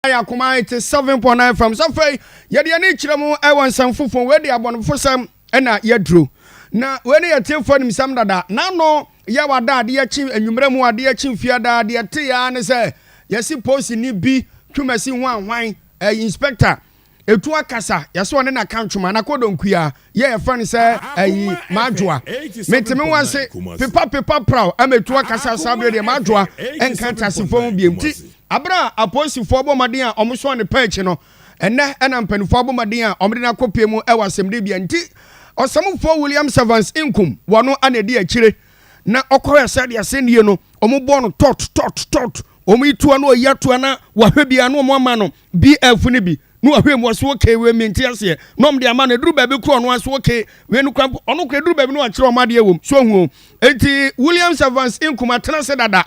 Ayɛ akoma 87.9 FM so. Afei yɛde ani kyerɛ mu ɛwɔ nsɛm foforɔ. Wei de abɔnefosɛm ɛna yɛduro na wei ne yɛtiefoɔ nimsɛm dada n'ano yɛ wada adeɛ akyi anwummerɛ mu, adeɛ akyi mfiada. Adeɛ te ya ne sɛ yɛsi polisini bi Twumasi ho ahwan ɛyɛ Inspector Etu akasa yɛsɛ ɔne na ka ntwoma na kɔdɔnkua yɛ yɛfrɛ no sɛ ɛyi Madwoa meteme ho ase pepa pepa praw ama Etu akasa. Saa berɛ deɛ Madwoa ɛnka ntasefoɔ ho biem nti abere a apolisifoɔ bɔ mmɔden a ɔmo so ne pɛ akyi no, ɛnɛ ɛna mpanimfoɔ abɔ mmɔden a ɔmo de no akɔpie mu ɛwɔ asɛmdebea. Nti ɔsɛmfoɔ William Evans Nkum wɔno ana edi akyire na ɔkɔhwɛ sɛ deɛ asɛnnie no ɔmo bɔ no tɔt tɔt tɔt, ɔmo yi toa na ɔyi atoa na wahwɛ bia na ɔmo ama no bf no bi na wahwɛ mu ɔso okay, wei mi nti aseɛ na ɔmo de ama no. Eduru baabi koro ɔno aso okay, wei no kora ɔno kora eduru baabi na wakyerɛ ɔmo adeɛ wɔm so ohun o. Eti Williams Evans Nkum atena se dada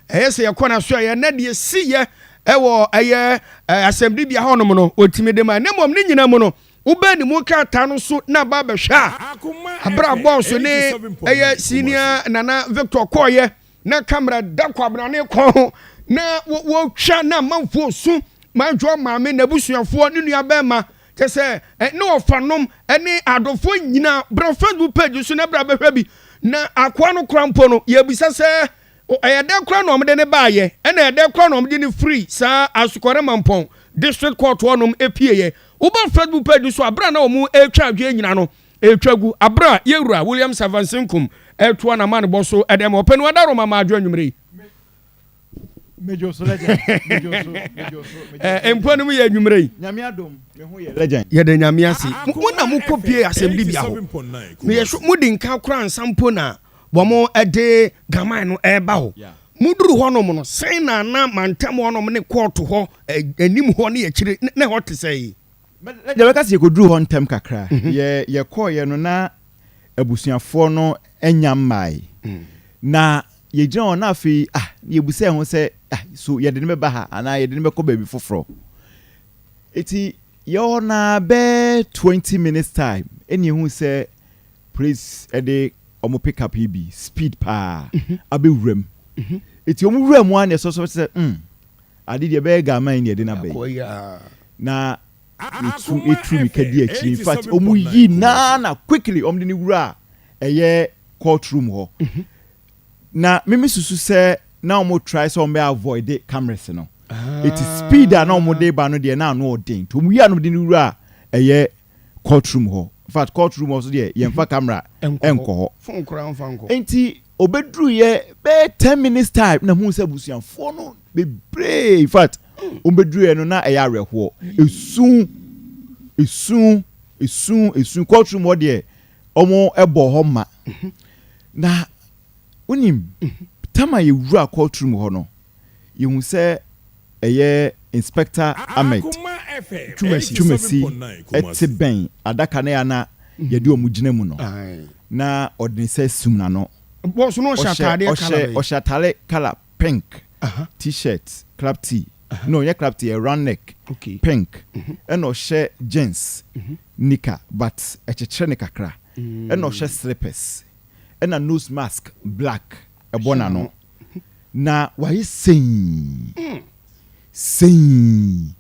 ɛyɛ sɛ yɛkɔ na so ɛyɛ na deɛ si yɛ ɛwɔ ɛyɛ asɛmdibea hɔnom no otimi de ma ne mmom ne nyinaa mu no wobɛn ne mu krataa no so na aba abɛhwɛ a abere bɔɔso ne ɛyɛ Senior Nana Victor kɔɔyɛ na camera da kwabrane kɔn ho na wɔtwa na amanfoɔ su Madwoa maame, n'abusuafoɔ, ne nua bɛrima kyɛ sɛ ne ɔfanom ne adɔfoɔ nyinaa bra Facebook page so na bra bɛhwɛ bi. Na akoa no kora mpo no yɛbisa sɛ ɛyɛ dɛ kora na ɔmde ne baayɛ, ɛna ɛdɛ kora na ɔmde ne firi saa Asokɔre Mampɔn District Court hɔnom epieɛ. Woba Facebook page so abera na wɔn retwa adwene nyina no etwa gu abera yɛwura William Evans Nkum ɛtoa na ma ne bɔ so ɛdɛm ɔpɛ no ɔda Roma ma adwo anwummerɛ yi. Mejo so, legend. Mejo so, mejo so. Mpo no mu yɛ anwummerɛ yi. Nyame adom, me ho yɛ, legend. Yɛde Nyame ase. Mo na mokɔ pie asɛmdibea hɔ, meyɛ so mode nka kora nsa mpo na wɔn ɛde gaman no ɛreba hɔ. Muduru hɔnom no sɛn na na mantam hɔnom ne kɔɔto hɔ anim hɔ ne akyire ne hɔ te sɛ yi? Legend, bɛka sɛ yɛkɔduru hɔ ntɛm kakra. Yɛkɔɔyɛ no na abusuafoɔ no anya mmae na yɛgyina hɔ na afei yɛbusa yɛn ho sɛ so yɛde no bɛba ha anaa yɛde no bɛkɔ baabi foforɔ. Eti yɛwɔ na bɛɛ 20 minutes time ɛna ehu sɛ police ɛde ɔmo pick up yi bi speed paa abɛwura mu. Eti ɔmo wura mu a na ɛsɔsɔ sɛ ade deɛ bɛyɛ gaman ne yɛde n'aba yi na etu mika di akyiri. In fact, ɔmo yi naa na quickly ɔmo de ne wura a ɛyɛ court room hɔ na mímí susu sɛ na ɔmo try sɛ ɔmo bɛ avoid the cameras no. Eti speed a na ɔmo de ba no deɛ na ano ɔden nti ɔmo yi a na ɔmo de ne wura a ɛyɛ court room hɔ. In fact, court room hɔ so deɛ yɛnfa camera ɛnkɔ hɔ. Phone koraa nfa nkɔ. Nti obeduru yɛ bɛyɛ 10 minutes time na hu sɛ abusuafoɔ no bebree. In fact, obeduru yɛ no na ɛyɛ awerɛhoɔ, esu esu esu esu. Court room hɔ deɛ ɔmo ɛbɔ hɔ ma na wonim tama yɛwura court room hɔ no yɛhu sɛ ɛyɛ Inspector Ahmed Twumasi. Twumasi ɛte bɛn adaka no yɛ ana yɛde ɔmo gyina mu no na ɔde ne nsa sum n'ano. Bɔs no ɔhyɛ ataadeɛ colour ɔhyɛ bɛyi? Ɔhyɛ ataare colour pink, T-shirt club tee no, ɔnyɛ club tee, ɛ round neck pink, ɛna ɔhyɛ jeans nika but ɛkyekyere ne kakra, ɛna ɔhyɛ slippers, ɛna nose mask black ɛbɔ n'ano na wayɛ sɛn sɛn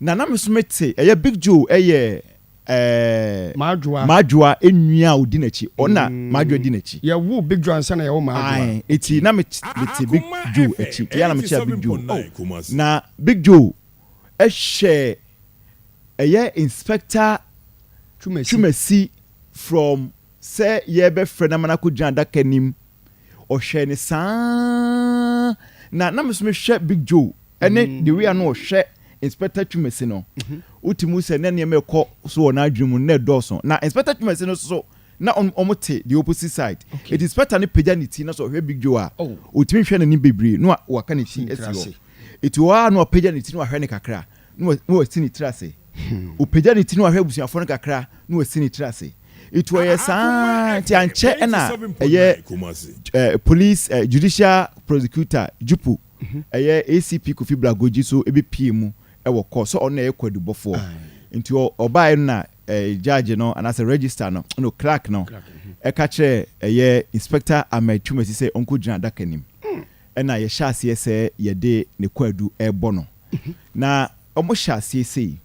na mi nso mete ɛyɛ Big Joe ɛyɛ Maadwoa. Maadwoa enua a odi n'akyi, ɔna Maadwoa di n'akyi. Yɛwo Big Joe ansa na yɛwo Maadwoa. Aye, eti na mete Big Joe akyi ya na mekyia Big Joe na Big Joe ɛhyɛ ɛyɛ Inspector Twumasi. Twumasi from sɛ yɛbɛfrɛ na mana kɔgyina adaka nim. Ɔhwɛ ne saa na me so mehwɛ Big Joe ɛne the way a na ɔhwɛ Inspector Twumasi no, wotumi sɛ ne nneɛma ɛkɔ so wɔ n'adwene mu na ɛdɔɔso. Na Inspector Twumasi no so na ɔmo te the opposite side. Eti Inspector no pagya ne ti na sɛ ɔhwɛ Big Joe a otumi hwɛ n'anim bebree na waka ne ti asi hɔ. Eti hɔ a na ɔpagya ne ti na wahwɛ ne kakra na wasi ne tiri ase. Ɔpagya ne ti na wahwɛ abusuafoɔ no kakra na wasi ne tiri ase. Eti ɔyɛ saa nti ankyɛ ɛna ɛyɛ police judicial prosecutor jupu ɛyɛ ACP Kofi Blagogyi so ebi pie mu ɛwɔ kɔ sɛ ɔno na ɛyɛ kwadubɔfoɔ. Nti ɔbaeɛ no na judge no anaasɛ register no clerk no ɛka kyerɛ ɛyɛ Inspector Ahmed Twumasi sɛ ɔnkɔ gyina adaka nim. Ɛna yɛhyɛ aseɛ sɛ yɛde ne kwadu ɛrebɔ no na Wɔhyɛ aseɛ sei,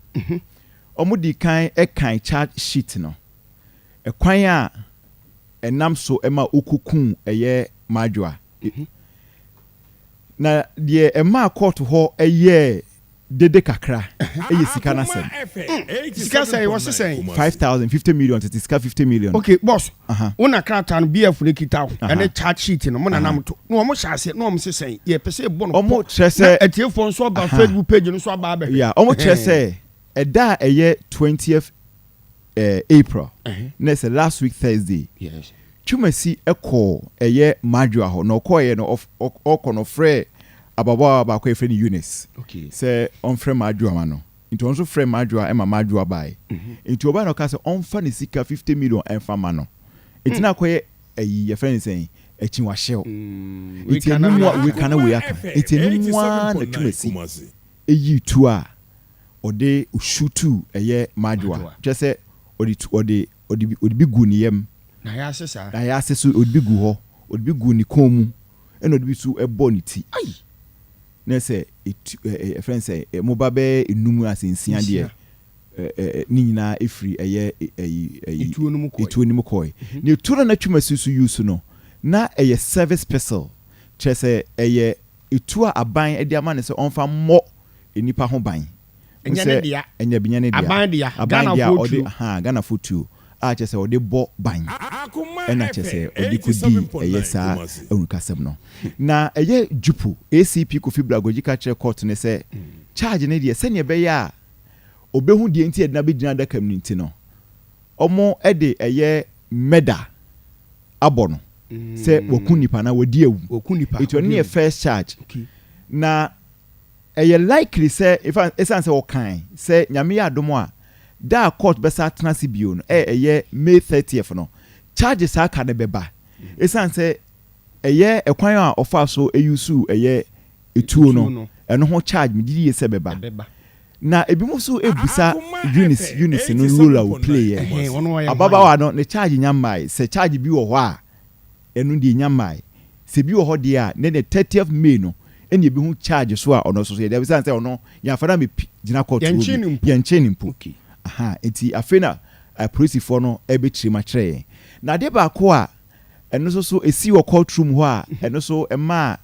wɔdii kan kan charge sheet no, ɛkwan a ɛnam so ma wokɔkuu ɛyɛ Madwoa. Na deɛ ɛmaa kɔɔto hɔ yɛɛ dede kakra yɛ sika no asɛm. Sika sɛn? Wɔse sɛn? 5,000, 50 million, tete sika 50 million. Okay, boss, wo na krataa no BF no kita wo, ɛne charge sheet no, mo na nam to. Na wɔn hyɛ aseɛ, na wɔn se sɛn? Yɛpɛ sɛ yɛbɔ no pɔ. Wɔn kyerɛ sɛ. Na atiefoɔ nso aba Facebook page no so aba abɛhwɛ. Yeah, wɔn kyerɛ sɛ ɛda a ɛyɛ 20th eh, April, na ɛsɛ last week Thursday. Yes. Twumasi kɔɔ ɛyɛ Madwoa hɔ, na ɔkɔeɛ no, ɔkɔ no ɔfrɛɛ ababaawa baako a yɛfrɛ no Eunice sɛ ɔmfrɛ Madwoa ma no. Nti ɔno nso frɛɛ Madwoa ma Madwoa baeɛ. Nti ɔbaeɛ na ɔkaa sɛ ɔmfa ne sika 50 million mfa ma no. Nti na akɔyɛ ayi, yɛfrɛ no sɛn, akyiwahyew. Nti ɛno mu a, wei ka na wei aka. Nti ɛno mu ara na Twumasi yii tuo a ɔde shutuu ɛyɛ Madwoa. Kyerɛ sɛ ɔde tu, ɔde Ɔde bi, ɔde bi guu ne yam. N'ayaase saa. N'ayaase so, ɔde bi guu hɔ. Ɔde bi guu ne kɔn mu, ɛna ɔde bi nso bɔɔ ne ti. Ai! Na sɛ etu, ɛ, ɛ, yɛfrɛ no sɛ, mmoba bɛyɛ enum ase nsia deɛ, ɛ, ɛ, ne nyinaa efiri ɛyɛ, ɛyi, ɛyi, Etuo no mu kɔe. etuo no mu kɔe. Na etuo no a na Twumasi nso use no, na ɛyɛ service pistol, kyerɛ sɛ ɛyɛ etuo a aban de ama no sɛ ɔmfa mmɔ nnipa ho ban. Ɛnyɛ ne dea. Ɛnyɛ ɛnyɛ ne dea. Aban dea. Aban dea Ghanafoɔ ɔde tuo. ahaa Ghanafoɔ tuo a kyerɛ sɛ ɔde bɔ ban ɛna kyerɛ sɛ ɔde kɔdii ɛyɛ saa awurukasɛm no. Na ɛyɛ Jupu ACP Kofi Blagogyi ka kyerɛɛ court no sɛ charge no deɛ sɛdeɛ ɛbɛyɛ a ɔbɛhu deɛ nti a yɛde no abɛgyina adaka mu no nti no wɔde ɛyɛ murder abɔ no sɛ waku nipa anaa wadi awu. Nti ɔno ne yɛ first charge. Na Ɛyɛ likely sɛ, in fact, esiane sɛ wɔkae sɛ Nyame yɛ adom a, da a court bɛsan atena ase bio no, ɛ ɛyɛ May 30th no, charges a aka no bɛba. Esiane sɛ ɛyɛ ɛkwan a ɔfaa so usuu ɛyɛ etuo no, ɛno ho charge, megye di yie sɛ ɛbɛba. Na ebinom nso bisa Eunice, Eunice no role a ɔplay yɛ. Ababaawa no, ne charge nya mmae. Sɛ charge bi wɔ hɔ a, Ɛno deɛ nya mmae. Sɛ bi wɔ hɔ deɛ a, ne deɛ thirtieth May no ɛna yɛbɛhu charge so a ɔno nso so yɛde abisa no sɛ ɔno yɛamfa no ammɛpi gyina court hɔ Yɛnkyee no bi. mpo. Yɛnkyee no mpo. Okay. Ahaa, nti afei na apolisifoɔ no ɛrebɛkyerɛ mu akyerɛ yɛn. Na adeɛ baako a ɛno nso so ɛsii wɔ court room hɔ a ɛno nso ɛmaa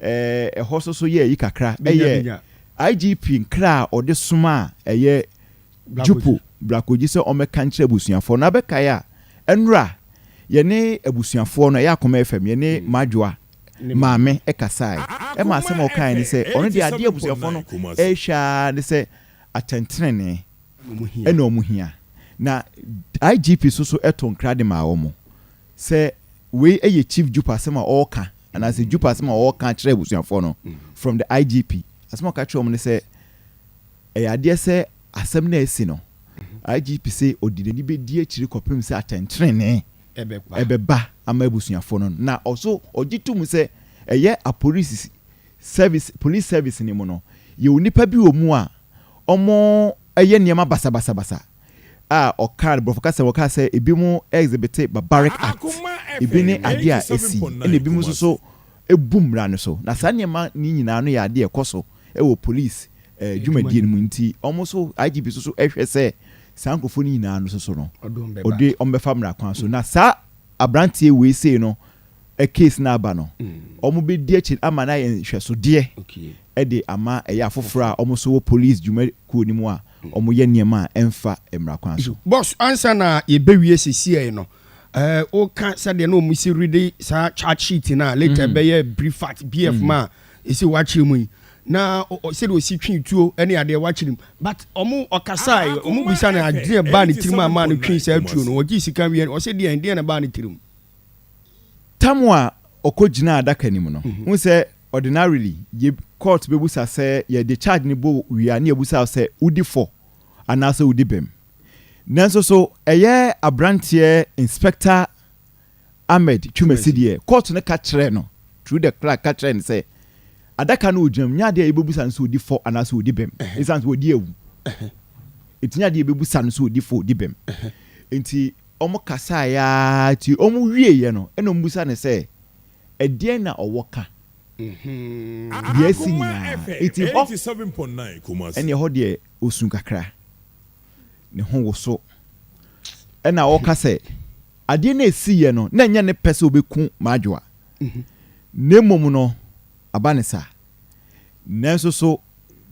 ɛɛ ɛhɔ nso so yɛɛ ayi kakra Binya ɛyɛ binya. IGP nkra a ɔde somaa ɛyɛ Jupo Blakogyi sɛ ɔmmɛka nkyerɛ abusuafoɔ no. Abɛkae a, ɛnora yɛne abusuafoɔ no, ɛyɛ Akoma FM, yɛne Madwoa maame kasae. Ɛma asɛm a ɔkaeɛ ne sɛ, ɔno deɛ adeɛ a abusuafoɔ no rehwɛ ara ne sɛ atɛntenenee na wɔn hia. Na IGP nso so too nkra de maa wɔn sɛ wei yɛ Chief Jupo asɛm a ɔreka anaasɛ Jupo asɛm a ɔreka akyerɛ abusuafoɔ no from the IGP. Asɛm a ɔka kyerɛɛ wɔn ne sɛ, Ɛyɛ adeɛ sɛ asɛm no a asi no, IGP se ɔde n'ani bɛdi akyire kɔpem sɛ atɛntenenee bɛba ama abusuafoɔ no. Na ɔso ɔgye tom sɛ ɛyɛ apolisi service, police service no mu no, yɛwɔ nnipa bi wɔ mu a wɔyɛ nneɛma basabasabasa a ɔkaa no borɔfo kasa mu ɔkaa sɛ ebinom exhibit barbaric act, ebi ne adeɛ a asi, ɛna ebinom nso so bu mmara no so. Na saa nneɛma no nyinaa no yɛ adeɛ a ɛkɔ so wɔ police dwumadie no mu nti wɔn nso IGP nso so hwɛ sɛ saa nkurɔfoɔ no nyinaa no soso no ɔde wɔn bɛfa mmara kwan so na saa aberanteɛ wei sei no case no aba no wɔn bɛdi akyire ama no ayɛ nhwɛsodeɛ de ama ɛyɛ afoforɔ a wɔn nso wɔ police dwumakuo no mu a wɔyɛ nneɛma a ɛmfa mmara kwan so. Boss, ansa na yɛbɛwie sesiei no, woka sɛdeɛ na wɔn si redi saa charge sheet no a later ɛbɛyɛ brief fact BF ma a ɛsi wakyerɛ mu yi na sɛdeɛ ɔsi twe tuo ne adeɛ wakyerɛ mu but ɔmo ɔkasae ɔmo bisa no adeɛ baa ne tirim a maa no twe saa tuo no ɔgye sika wie ɔsɛ deɛ deɛ na baa ne tirim. Tam a ɔkɔ gyinaa adaka no mu no, wohu sɛ ordinarily yɛ court bɛbusa sɛ yɛde charge no bɔ wie a ne yɛbusa wo sɛ wodi fɔ anaasɛ wodi bem. Nanso so ɛyɛ abranteɛ Inspector Ahmed Twumasi deɛ, kɔɔto no ka kyerɛɛ no, through the clerk ka kyerɛɛ no sɛ, adaka no ɔgyina mu, nyɛ adeɛ a yɛbɛbusa no sɛ ɔdi fɔ anaasɛ ɔdi bem, ɛsiane sɛ ɔdi awu. Nti nyɛ adeɛ a yɛbɛbusa no sɛ ɔdi fɔ ɔdi bem. Nti wɔn kasaeɛ ara nti wɔn wieeɛ no, ɛna wɔn bisa no sɛ, ɛdeɛn na ɔwɔ ka? Deɛ asi nyinaa. Enti hɔ, ɛnneɛ hɔ deɛ ɔsu kakra. Ne ho woso. Ɛna ɔka sɛ, adeɛ no a ɛsiiɛ no, na ɛnyɛ ne pɛ sɛ ɔbɛku Madwoa. Na mmom no, aba ne saa. Nanso so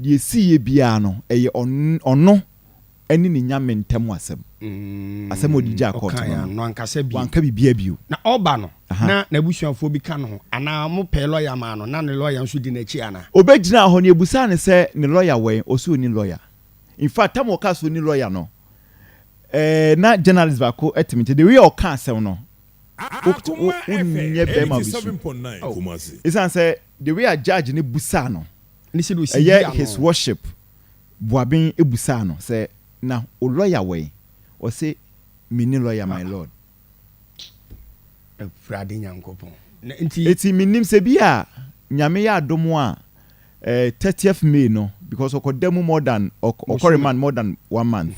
deɛ ɛsiiɛ biara no, ɛyɛ ɔno ne ne Nyame ntam asɛm. Asɛm a ɔde gyaa kɔɔto no no, wanka biribiara bio. Na ɔreba no, na n'abusuafoɔ bi ka ne ho anaa? Wɔpɛɛ lɔya maa no, na ne lɔya nso di n'akyi anaa? Ɔbɛgyinaa hɔ no, yɛbisaa no sɛ ne lɔya wɔ he? Ɔse ɔnni lɔya. In fact, tam a ɔkaa sɛ ɔnni lɔya no, eh, na journalist baako te me nkyɛn. The way a ɔkaa asɛm no, wo, wo, wonyɛ bɛrima a wobɛsu. Ɛsiane sɛ the way a judge no busaa no, ɛyɛ His Worship Boaben busaa no sɛ, Na wo lɔya wɔ he? Ɔse, Menni lɔya, my lord. Awurade Nyankopɔn. Na nti. Eti mennim sɛ bi a Nyame yɛ adom a eh, thirtieth May no, because ɔkɔda mu more than, ɔkɔ remand more than one month.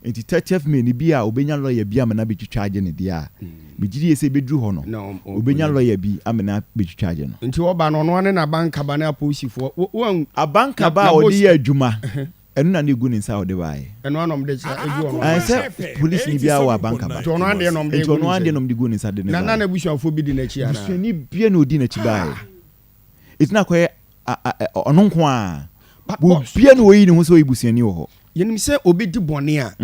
Nti thirtieth May no bi a ɔbɛnya lɔya bi ama no abɛtwitwa agye no deɛ a, megye die sɛ ɛbɛduru hɔ no, ɔbɛnya lɔya bi ama no abɛtwitwa agye no. Nti ɔba no, ɔno ara ne n'abankaba ne apolisifoɔ, wo, wo, Abankaba a ɔde yɛ adwuma, ɛno na na ɛgu ne nsa a ɔde baeɛ. Ɛno ara na wɔde kyerɛ, ɛgu ɔno ara. Ɛɛ, sɛ polisini biara wɔ abankaba. Nti ɔno ara deɛ na wɔde Nti ɔno ara deɛ na wɔde gu ne nsa de no baeɛ. Na na n'abusuafoɔ bi di n'akyi anaa? Busuani biara na ɔdi n'akyi baeɛ. Eti na akɔyɛ ɔno nko ara. Obiara na ɔyi ne ho sɛ ɔyɛ busuani wɔ hɔ. Yɛnim sɛ obi di bɔne a,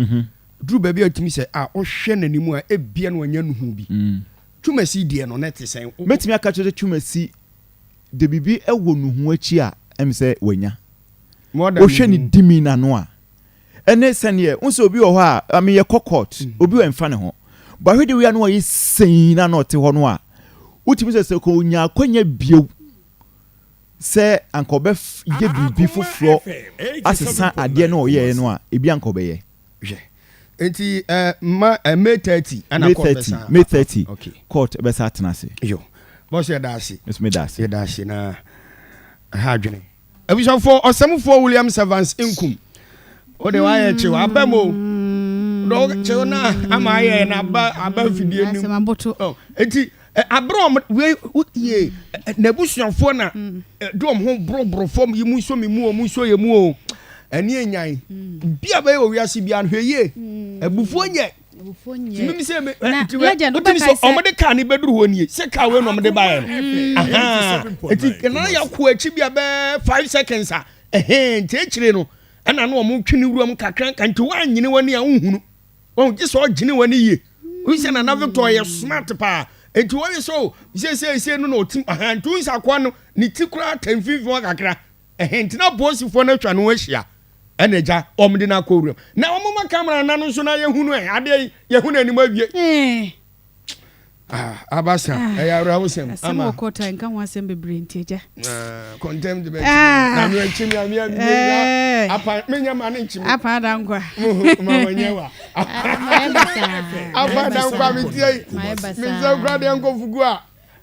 duru baabi a ɔtumi sɛ a wohwɛ n'anim a ebia na wanya nuhu bi. Twumasi deɛ no na ɛte sɛn? Mɛtumi aka akyerɛ sɛ Twumasi de biribi wɔ nuhu akyi a ɛm sɛ wanya. Wohwɛ ne demeanor no a, ɛne sɛdeɛ wohu sɛ obi wɔ hɔ a, I mean yɛkɔ court, mm. obi wɔ ɛmfa ne ho. But hwɛ de wei a na ɔyɛ sɛn na na ɔte hɔ no a, wotumi sɛ sɛ ɔnya akwanya bio sɛ anka ɔbɛyɛ biribi foforɔ asesa adeɛ no ɔyɛɛ no a, ebi anka ɔbɛyɛ. Hwɛ. Nti eh, ma eh, May 30 ɛna court bɛsa. May 30 okay. Court bɛsa atena ase. Yo. Bɔsɛ yɛda ase. Nso meda ase. Yɛda ase na ɛha adwene. Abusuafoɔ, Ɔsɛmfoɔ William Evans Nkum, wo de wayɛ kyew aba mu o. Dɔ kyew na ama ayɛ na aba aba mfidie nim. Asɛm aboto. Oh, enti abere wɔn wei yie n'abusuafoɔ na de wɔn ho boroboro fam yi mu nso mi mu wɔn nso yɛ mu o. Ɛne enyan. Bi a bɛyɛ wɔ wiase bi ano hwɛ yie. Abufuo nyɛ. Mímí sɛ mi na legend wobɛ sɛ ɔmo de kaa ne bɛduru hɔ nie sɛ kaa wei na ɔmo de baeɛ no mm. eti nana yɛ akɔ akyi bi abɛɛ five seconds a ɛhɛn nti akyire no ɛna na ɔmo twe ne wuram kakra nka nti wɔanyini wɔn ani a wohunu wɔn gye sɛ ɔgyene wɔn ani yie wɔn sɛ nana Victor yɛ smart paa nti wɔn yɛ sɛ sɛ sɛ no na ɔtim ahan nti wɔn sɛ akoa no ne ti koraa tɛn mfimfini hɔ kakra ɛhɛn nti na apolisifoɔ no atwa ne ho ahyia. Ɛna agya wɔn de no akɔ wuram na wɔn ma kamera na no nso na yɛhu no ɛ adeɛ yi yɛhu no anim awie. Eh. Ah, abasa ah, ɛyɛ awerɛhosɛm asɛm wɔ kɔta nka ho asɛm bebree nti agya ah, kɔntɛm de bɛkyi ah. na me akyi me ame abie eh. apa menya ma ne nkyi me apa adankwa ma wɔnyɛ wa apa adankwa me tie me nsɛm kora deɛ nkɔ fugu a.